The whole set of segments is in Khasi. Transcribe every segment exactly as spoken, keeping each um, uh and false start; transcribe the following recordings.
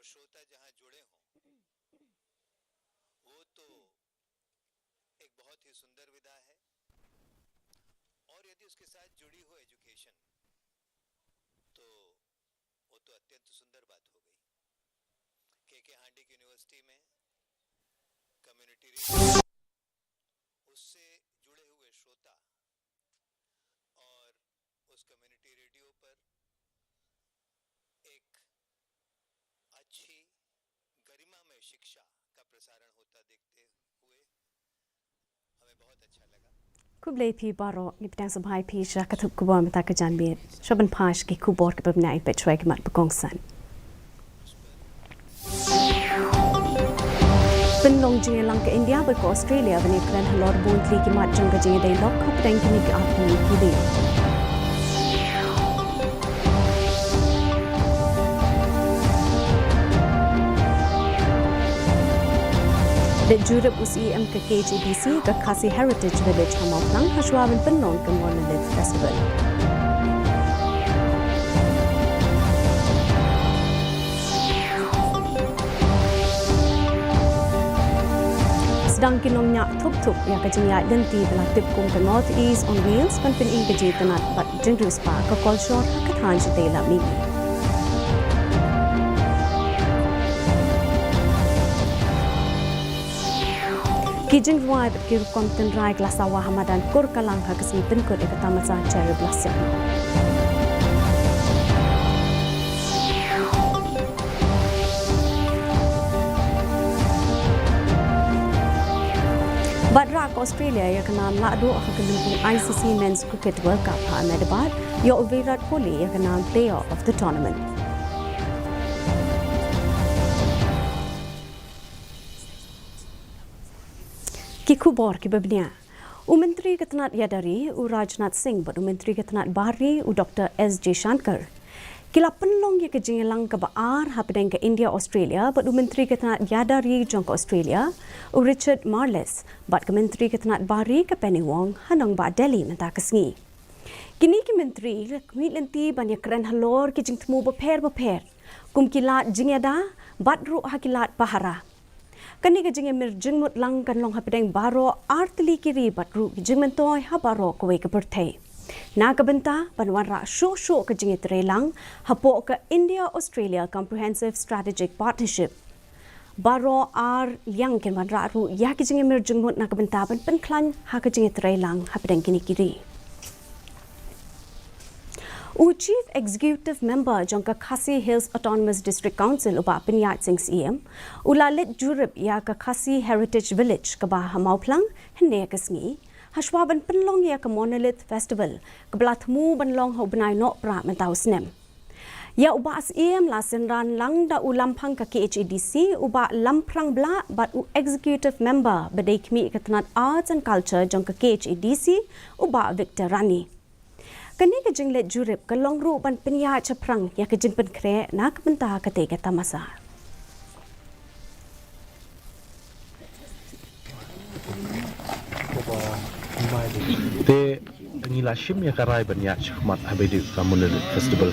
श्रोता जहां जुड़े हों, वो तो एक बहुत ही सुंदर विधा है। और यदि उसके साथ जुड़ी हो एजुकेशन, तो वो तो अत्यंत सुंदर बात हो गई। के के हांडिक यूनिवर्सिटी में कम्युनिटी रेडियो, उससे जुड़े हुए श्रोता और उस कम्युनिटी रेडियो पर एक अच्छी गरिमामय शिक्षा का प्रसारण होता देखते हुए हमें बहुत अच्छा लगा। Khublei phi baroh, ngi pdiang sngewbha ïa phi sha ka thup khubor mynta ka janmiet. Sha ban phai sha ki khubor kiba bniah, peit shuwa ki mat ba kongsan. Pynlong jingïalang ka India bad ka Australia ban ïakren halor bun tylli ki mat jong ka jingïadei lok hapdeng kine ki artylli ki ri. Leit jurip u C E M ka K H A D C ka Khasi Heritage Village ha Mawphlang hashwa ban pynlong ka Monolith Festival. Sdang ki nongñiah thup thup ïa ka jingïaid lynti ba la tip kum ka North East on Wheels ban pyni ka jingïatynnad bad jingriewspah ka kolshor ha ka thaiñ shatei lam mihngi. Ki jingrwai bad ki rukom tynrai ki la sawa ha madan Kurkalang ha ka sngi pynkut ïa ka tamasa Cherry Blossom. Bad rah ka Australia ïa ka nam lahduh ha ka lympung I C C Men's Cricket World Cup ha Ahmedabad, ïoh u Virat Kohli ïa ka nam Player of the Tournament. Ki khubor kiba bniah. U Myntri ka tnat ïada ri, u Rajnath Singh, bad u Myntri ka tnat bar ri, u Doctor S Jaishankar, ki la pynlong ïa ka jingïalang kaba ar hapdeng ka India Australia bad u Myntri ka tnat ïada ri jong ka Australia, u Richard Marles, bad ka Myntri ka tnat bar ri ka Penny Wong ha nongbah Delhi mynta ka sngi. Kine ki myntri la khmih lynti ban ïakren halor ki jingthmu bapher bapher, kum ki lad jingïada bad ruh ha ki lad pahara. Kane ka jingïamir jingmut lang kan long hapdeng baroh artylli ki ri bad ruh ki jingmyntoi ha baroh kawei ka pyrthei, na ka bynta ban wanrah shuh shuh ka jingïatreilang hapoh ka India Australia Comprehensive Strategic Partnership. Baroh ar liang kin wanrah ruh ïa ki jingïamir jingmut na ka bynta ban pynkhlaiñ ha ka jingïatreilang hapdeng kine ki ri. U Chief Executive Member jong ka Khasi Hills Autonomous District Council, u Bah Pynïaid Sing Syiem, u la leit jurip ïa ka Khasi Heritage Village kaba ha Mawphlang hynne ka sngi, hashwa ban pynlong ïa ka Monolith Festival kaba la thmu ban long ha u bnai Nohprah mynta u snem. Ïa u Bah Syiem la synran lang da u Lamphang ka K H A D C, u Bah Lamphrang Blah, bad u Executive Member ba dei khmih ka tnat Arts and Culture jong ka K H A D C, u Bah Victor Rani. Kane ka jingleit jurip ka long ruh ban pynïaid shaphrang ïa ka jingpynkhreh na ka bynta katei ka tamasa. Te ngi la shim ïa ka rai ban ïaid shakhmat haba ïadei ka Monolith Festival.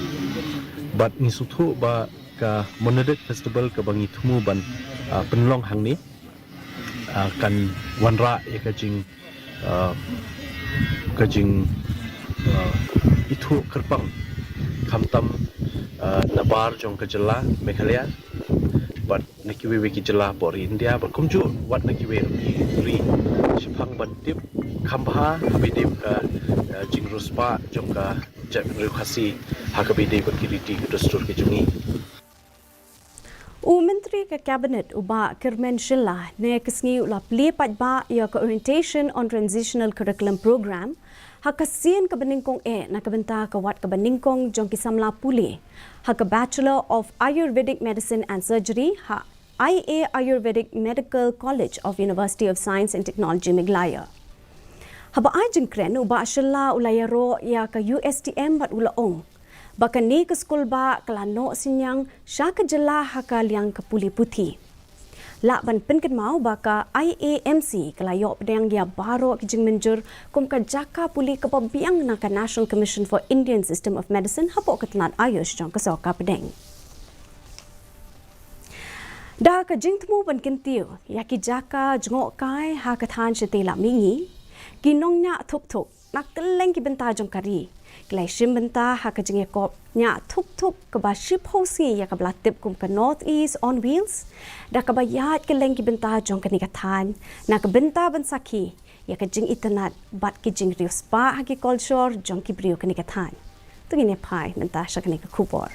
Bad ngi sngewthuh ba ka Monolith Festival kaba ngi thmu ban, ah, pynlong hangne, ah, kan wanrah ïa ka jing, ah, ka jing, ah, ithuh kyrpang, khamtam, ah, na bar jong ka jylla Meghalaya bad na kiwei kiwei ki jylla hapoh ri India bad kumjuh wat na kiwei kiwei ki ri, shaphang ban tip kham bha haba ïadei ka, ah, jingriewspah jong ka jaitbynriew Khasi ha kaba ïadei bad ki riti ki dustur ki jong ngi. U Myntri ka Cabinet u Bah Kyrmen Shylla hynne ka sngi u la plie paidbah ïa ka Orientation on Transitional Curriculum Programme ha ka sien kaba nyngkong eh na ka bynta ka wat kaba nyngkong jong ki samla pule ha ka Bachelor of Ayurvedic Medicine and Surgery ha I A Ayurvedic Medical College of University of Science and Technology Meghalaya. Haba ai jingkren, u Bah Shylla u la ïaroh ïa ka U S T M bad u la ong ba kane ka skulbah ka la noh synñiang sha ka jylla ha ka liang ka pule puthi. Lah ban pynkynmaw ba ka I A M C ka la ïoh pdiang ïa baroh ki jingmynjur kum ka jaka pule kaba biang na ka National Commission for Indian System of Medicine hapoh ka tnat Ayush jong ka sorkar pdeng. Da ka jingthmu ban kyntiew ïa ki jaka jngohkai ha ka thaiñ shatei lam mihngi, ki nongñiah thuk thuk na kylleng ki bynta jong ka ri ki la shim bynta ha ka jingïakop ñiah thuk thuk kaba shiphew sngi ïa kaba la tip kum ka North East on Wheels, da kaba ïaid kylleng ki bynta jong kane ka thaiñ na ka bynta ban sakhi ïa ka jingitynnad bad ki jingriewspah ha ki kolshor jong ki briew kane ka thaiñ. To ngin ïa phai mynta sha kane ka khubor.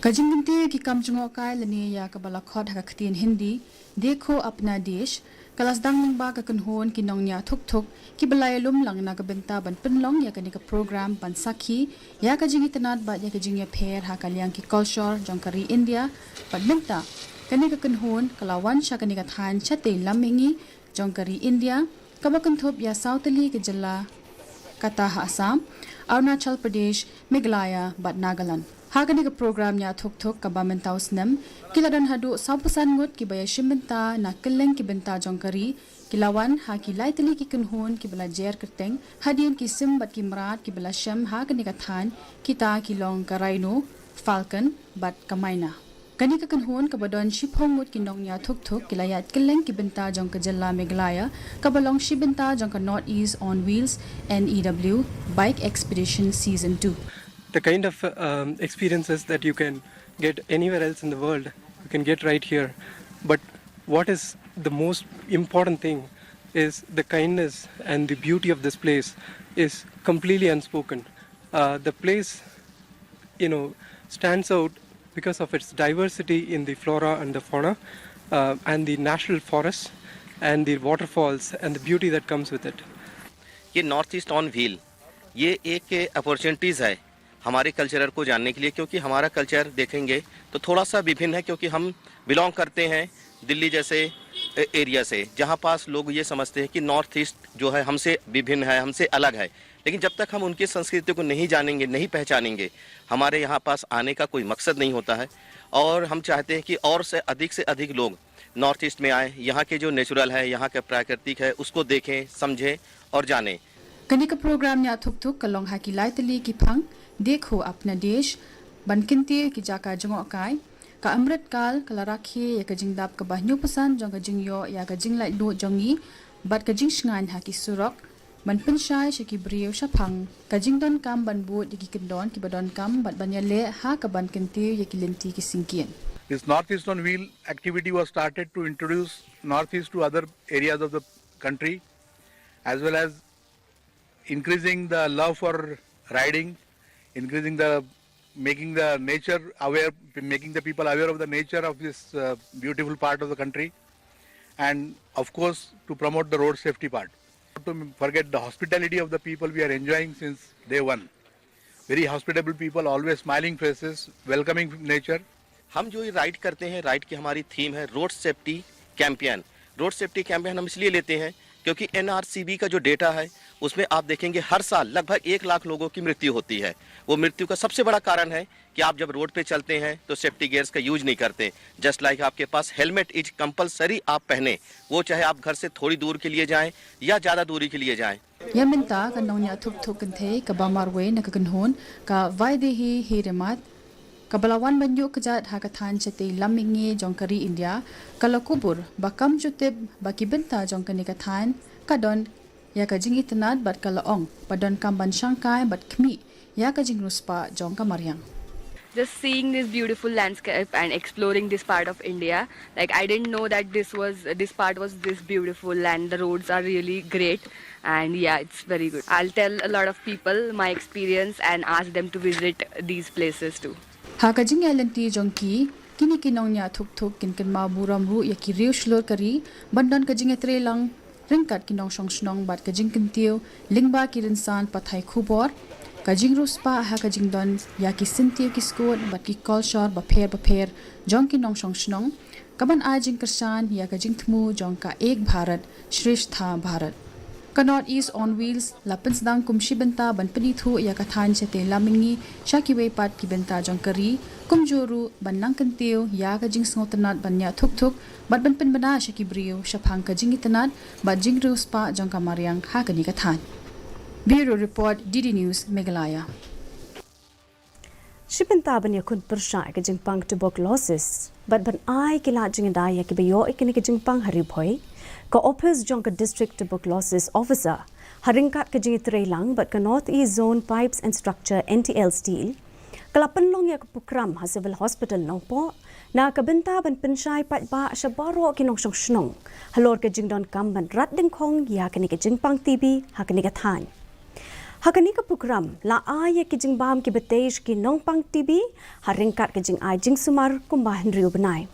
Ka jingkyntiew ki kam jngohkai lane ïa kaba la khot ha ka ktien Hindi, Dekho Apna Desh, ka la sdang lyngba ka kynhun ki nongñiah thuk thuk kiba la ïalum lang na ka bynta ban pynlong ïa kane ka program ban sakhi ïa ka jingitynnad bad ïa ka jingïapher ha ka liang ki kolshor jong ka ri India. Bad mynta kane ka kynhun ka la wan sha kane ka thaiñ shatei lam mihngi jong ka ri India, kaba kynthup ïa saw tylli ki jylla, kata ha Assam, Arunachal Pradesh, Meghalaya bad Nagaland. Ha kane ka program ñiah thuk thuk kaba mynta u snem, ki la don haduh sawphew san ngut kiba ïashim bynta na kylleng ki bynta jong ka ri, ki la wan ha ki lai tylli ki kynhun kiba la jer kyrteng hadien ki sim bad ki mrad kiba la shem ha kane ka thaiñ, kita ki long ka Rhino, Falcon bad ka Myna. Kane ka kynhun kaba don shiphew ngut ki nongñiah thuk thuk ki la ïaid kylleng ki bynta jong ka jylla Meghalaya, kaba long shi bynta jong ka North East on Wheels, N E W, Bike Expedition Season two. The kind of um, experiences that you can get anywhere else in the world, you can get right here. But what is the most important thing is the kindness and the beauty of this place is completely unspoken. Uh, the place, you know, stands out because of its diversity in the flora and the fauna, uh, and the natural forests and the waterfalls and the beauty that comes with it. ये नॉर्थ ईस्ट ऑन व्हील, ये एक अपॉर्चुनिटीज़ है हमारे कल्चरल को जानने के लिए, क्योंकि हमारा कल्चर देखेंगे तो थोड़ा सा विभिन्न है, क्योंकि हम बिलोंग करते हैं दिल्ली जैसे ए-, एरिया से, जहाँ पास लोग ये समझते हैं कि नॉर्थ ईस्ट जो है हमसे विभिन्न है, हमसे अलग है। लेकिन जब तक हम उनकी संस्कृति को नहीं जानेंगे, नहीं पहचानेंगे, हमारे यहाँ पास आने का कोई मकसद नहीं होता है। और हम चाहते हैं कि और से अधिक से अधिक लोग नॉर्थ ईस्ट में आए, यहाँ के जो नेचुरल है, यहाँ के प्राकृतिक है, उसको देखें, समझें और जानें। Kane ka program ñiah thuk thuk ka long ha ki lai tylli ki phang, Dekho Apna Desh, ban kyntiew ki jaka jngohkai. Ka Amrit Kal ka la rakhe ïa ka jingdap kaba hynñiewphew san jong ka jingïoh ïa ka jinglaitluid jong ngi bad ka jingshngaiñ ha ki surok, ban pynshai sha ki briew shaphang ka jingdonkam ban bud ïa ki kyndon kiba donkam bad ban ïaleh ha kaban kyntiew ïa ki lynti ki syngkien. This North East on Wheel activity was started to introduce North East to other areas of the country, as well as increasing the love for riding, increasing the, making the nature aware, making the people aware of the nature of this uh, beautiful part of the country, and of course to promote the road safety part. Not to forget the hospitality of the people we are enjoying since day one. Very hospitable people, always smiling faces, welcoming nature. हम जो ये राइड करते हैं, राइड की हमारी थीम है रोड सेफ्टी कैंपेन। रोड सेफ्टी कैंपेन हम इसलिए लेते हैं क्योंकि एनआरसीबी का जो डेटा है, उसमें आप देखेंगे हर साल लगभग एक लाख लोगों की मृत्यु होती है। वो मृत्यु का सबसे बड़ा कारण है कि आप जब रोड पे चलते हैं तो सेफ्टी गियर्स का यूज नहीं करते। जस्ट लाइक आपके पास हेलमेट इज कंपलसरी, आप पहने, वो चाहे आप घर से थोड़ी दूर के लिए जाएं या ज़्यादा दूरी के लिए जाएं। Ïa mynta ka nongñiah thuk thuk kynthei kaba marwei na ka kynhun, ka Vaidehi Hiremat, kaba la wan ban ïuh kjat ha ka thaiñ shatei lam mihngi jong ka ri India, ka la kubur ba kam ju tip ba ki bynta jong kane ka thaiñ ka don ïa ka jingitynnad bad ka la ong ba donkam ban shangkai bad khmih ïa ka jingriewspah jong ka mariang. Just seeing this beautiful landscape and exploring this part of India, like, I didn't know that this was, this part was this beautiful, and the roads are really great, and yeah, it's very good. I'll tell a lot of people my experience and ask them to visit these places too. Ha ka jingïaid lynti jong ki, kine ki nongñiah thuk thuk kin kynmaw burom ruh ïa ki riew shlur ka ri ban don ka jingïatreilang ryngkat ki nongshong shnong bad ka jingkyntiew lyngba ki rynsan pathai khubor, ka jingriewspah ha ka jingdon ïa ki syntiew ki skud bad ki kolshor bapher bapher jong ki nongshong shnong, kaban ai jingkyrshan ïa ka jingthmu jong ka Ek Bharat Shreshtha Bharat. Ka North East on Wheels la pynsdang kum shi bynta ban pynithuh ïa ka thaiñ shatei lam mihngi sha kiwei pat ki bynta jong ka ri, kumjuh ruh ban nang kyntiew ïa ka jingsngewtynnad ban ñiah thuk thuk bad ban pynbna sha ki briew shaphang ka jingitynnad bad jingriewspah jong ka mariang ha kane ka thaiñ. Bureau Report, D D News, Meghalaya. Shi bynta ban ïakhun pyrshah ïa ka jingpang tuberculosis bad ban ai ki lad jingïada ïa kiba ïoh ïa kane ka jingpang ha Ri Bhoi, ka ophis jong ka District Tuberculosis Officer ha ryngkat ka jingïatreilang bad ka North East Zone Pipes and Structure N T L Steel ka la pynlong ïa ka prokram ha Civil Hospital Nongpoh na ka bynta ban pynshai paidbah sha baroh ki nongshong shnong halor ka jingdonkam ban rat dyngkhong ïa kane ka jingpang T B ha kane ka thaiñ. Ha kane ka prokram la ai ïa ki jingbam kiba tei sha ki nongpang T B ha ryngkat ka jingai jingsumar kumba hynriew bnai.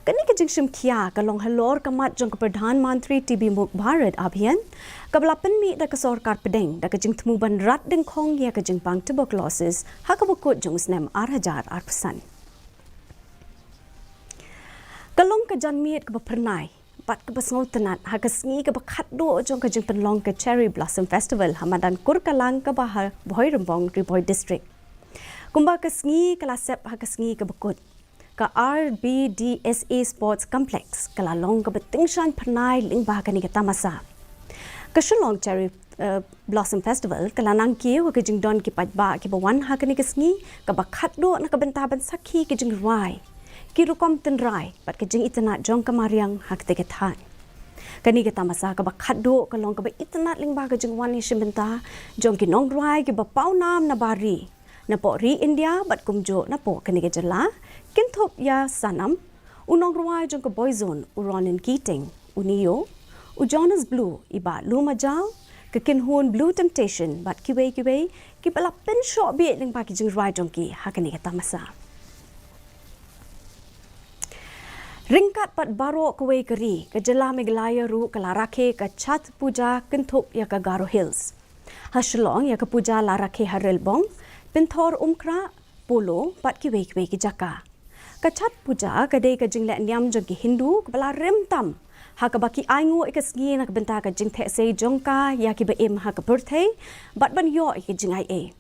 Kane ka jingshim khia ka long halor ka mat jong ka Pradhan Mantri T B Mukt Bharat Abhiyan kaba la pynmih da ka sorkar pdeng da ka jingthmu ban rat dyngkhong ïa ka jingpang tuberculosis ha kaba kut jong u snem ar hajar arphew san. Ka long ka janmiet kaba phyrnai bad kaba sngewtynnat ha ka sngi kaba khatduh jong ka jingpynlong ka Cherry Blossom Festival ha madan Kurkalang kaba ha Bhoirymbong, Ri Bhoi District. Kumba ka sngi ka la sep ha ka sngi kaba kut, ka R B D S A Sports Complex ka la long kaba tyngshaiñ phyrnai lyngba kane ka tamasa. Ka Shillong Cherry, eh, Blossom Festival ka la nang kiew ha ka jingdon ki paidbah kiba wan ha kane ka sngi kaba khatduh na ka bynta ban sakhi ki jingrwai, ki rukom tynrai bad ka jingitynnat jong ka mariang ha katei ka thaiñ. Kane ka tamasa kaba khatduh ka long kaba itynnat lyngba ka jingwan ïashim bynta jong ki nongrwai kiba pawnam na bar ri, napoh ri India bad kumjuh napoh kane ka jylla, kynthup ïa Sanam, u nongrwai jong ka Boyzone u Ronan Keating, u Neo, u Jonas Blue, i Bah Lou Majaw, ka Kynhun Blue Temptation bad kiwei kiwei kiba la pynshoh bieit lyngba ki jingrwai jong ki ha kane ka tamasa. Ryngkat bad baroh kawei ka ri, ka jylla Meghalaya ruh ka la rakhe ka Chhath Puja kynthup ïa ka Garo Hills. Ha Shillong ïa ka puja la rakhe ha Relbong, Pynthor, Umkhrah, Polo bad kiwei kiwei ki jaka. Ka Chhath Puja ka dei ka jingleh niam jong ki Hindu kaba la rim tam ha kaba ki ainguh ïa ka sngi na ka bynta ka jingtheh sei jong ka ïa kiba im ha ka pyrthei bad ban ïoh ïa ka jingaiei.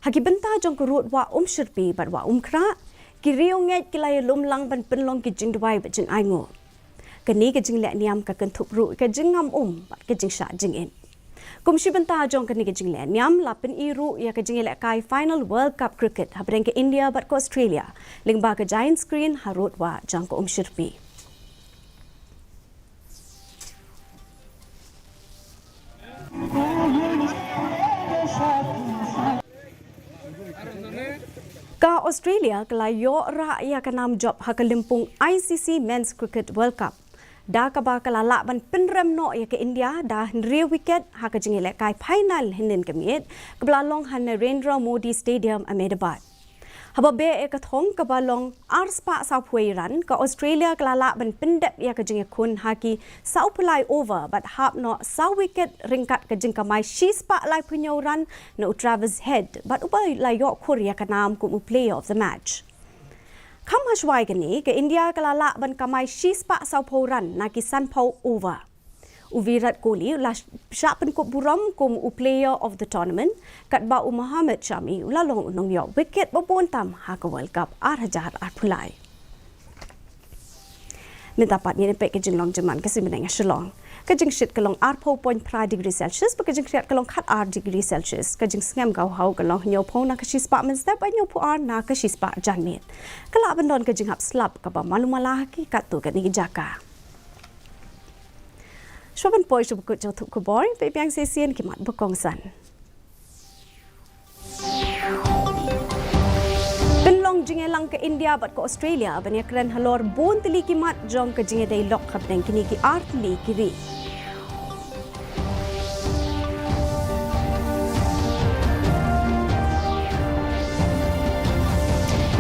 Ha ki bynta jong ka rud wah Umshyrpi bad wah Umkhrah, ki riewngeit ki la ïalum lang ban pynlong ki jingduwai bad jingainguh. Kane ka jingleh niam ka kynthup ruh ïa ka jingngam um bad ka jingshah jingit. Kum shi bynta jong kane ka jingleh niam la pyni ruh ïa ka jingïalehkai final World Cup Cricket hapdeng ka India bad ka Australia lyngba ka giant screen ha rud wah jong ka Umshyrpi. Ka Australia ka la ïoh rah ïa ka nam jop ha ka lympung I C C Men's Cricket World Cup da kaba ka la lah ban pynrem noh ïa ka India da hynriew wicket ha ka jingïalehkai final hynnin ka miet kaba la long ha Narendra Modi Stadium, Ahmedabad. Haba beh ïa ka thong kaba long ar spah sawphew wei run, ka Australia ka la lah ban pyndep ïa ka jingïakhun ha ki sawphew lai over bad hap noh saw wicket ryngkat ka jingkamai shi spah laiphew hynñiew run na u Travis Head bad uba la ïoh khur ïa ka nam kum u player of the match. Kham hashwa ïa kane, ka India ka la lah ban kamai shi spah sawphew run na ki sanphew over. U Virat Kohli u la shah pynkup burom kum u player of the tournament, katba u Mohammad Shami u la long u nongïoh wicket ba bun tam ha ka World Cup ar hajar arphew lai. Mynta pat ngin ïa peit ka jinglong jingman ka sngi bneng ha Shillong. Ka jingshit ka long arphew point phra degree Celsius, bad ka jingkhriat ka long khatar degree Celsius. Ka jingsngem ka haw ka long hynñiewphew na ka shispah mynstep bad hynñiewphew ar na ka shispah janmiet. Ka lah ban don ka jinghap slap kaba malu mala ha ki katto katne ki jaka. Shuwa ban poi sha ba kut jong u thup khubor, peit biang shisien ki mat ba kongsan. Pynlong jingïalang ka India bad ka Australia ban ïakren halor bun tylli ki mat jong ka jingïadei lok hapdeng kine ki ar tylli ki ri.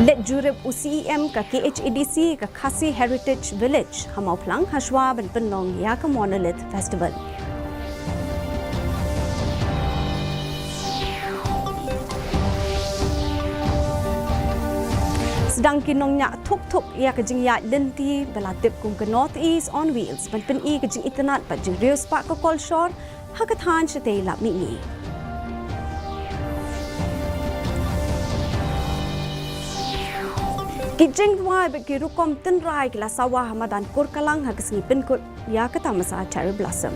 Leit jurip u C E M ka K H A D C ka Khasi Heritage Village ha Mawphlang hashwa ban pynlong ïa ka Monolith Festival. Sdang ki nongñiah thuk thuk ïa ka jingïaid lynti ba la tip kum ka North East on Wheels ban pyni ka jingitynnat bad jingriewspah ka kolshor ha ka thaiñ shatei lad mihngi. Ki jingrwai bad ki rukom tynrai ki la sawa ha madan Kurkalang ha ka sngi pynkut ïa ka tamasa Cherry Blossom.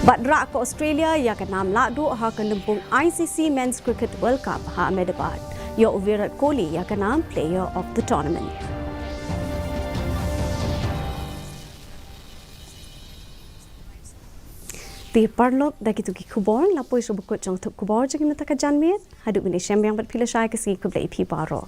Bad rah ka Australia ïa ka nam lahduh ha ka lympung I C C Men's Cricket World Cup ha Ahmedabad. Ïoh u Virat Kohli ïa ka nam Player of the Tournament. Te paralok, da kito ki khubor la poi sha ba kut jong ka thup khubor jong ka mynta ka janmiet. Haduh ban ïashem biang bad phi lashai, ka sngi khublei ïa phi baroh.